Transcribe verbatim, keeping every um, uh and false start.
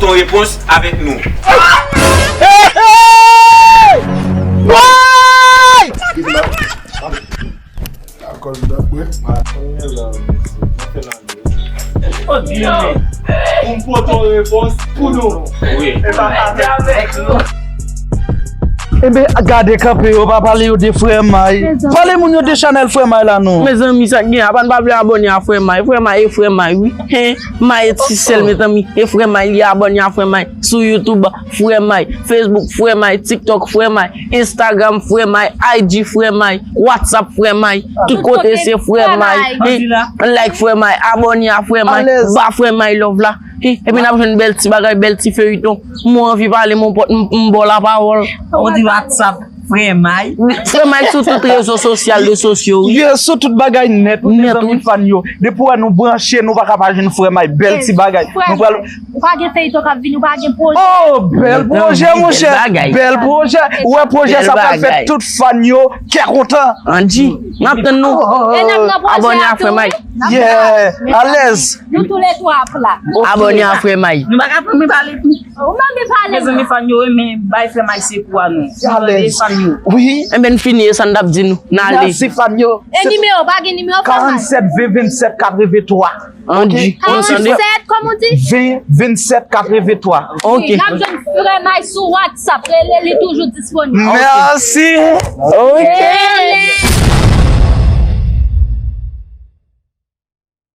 Yon repons avèk nou. Enben, gade kanpe yo, pa pale yo de Frè May. Pale moun yo de chanèl Frè May la non. Mezanmi, sa k gen, apa n pa vle abòne a Frè May? Frè May e Frè May, wi. Hen, May e ti sèl, mezanmi. E Frè May li, abòne a Frè May. Sou YouTube, Frè May. Facebook, Frè May. TikTok, Frè May. Instagram, Frè May. I G, Frè May. WhatsApp, Frè May. Tout kote se Frè May. Hen, like Frè May. Abòne a Frè May. Ba Frè May love la. Hen, epi n ap jwenn bèl ti bagay, bèl ti feyiton. Mwen anvi pale, mwen pot, m, m ba w lapawòl. Ou di WhatsApp, Frè May. Frè May sou tout rezo sosyal de sosyo, wi. Ye sou tout bagay nèt, wi, mezanmi, fan yo. Depi w wè nou branche, nou pa ka pa jwenn Frè May. Bèl ti bagay. Nou pral Ou pa gen feyiton k ap vini, ou pa gen pwojè. Oh, bèl pwojè, monchè. Bèl pwojè. Ou wè pwojè sa pral fè tout fan yo kè kontan. Andy, n ap tann nou. E n ap nan pwojè a tou, wi. Abòne a Frè May. Yeah, alèz. Nou toulètwa ap la. Abòne a Frè May. Nou pa ka pran men pale tou. Ou pa vle pale. Mezanmi, fan yo, men bay Frè May sekou a nou. Alèz. Fan yo. Wi. Enben, n fini, e sa n t ap di nou. N ale. Mèsi, fan yo. E nimewo, pa gen nimewo, Frè May? Karannsèt ven vennsèt katrevenntwa. Andy, ou tande? Karannsèt, kòman w di? Ven vennsèt katrevenntwa. Ok. N ap jwenn Frè May sou WhatsApp. Rele, li toujou disponib. Mèsi. Ok. Rele.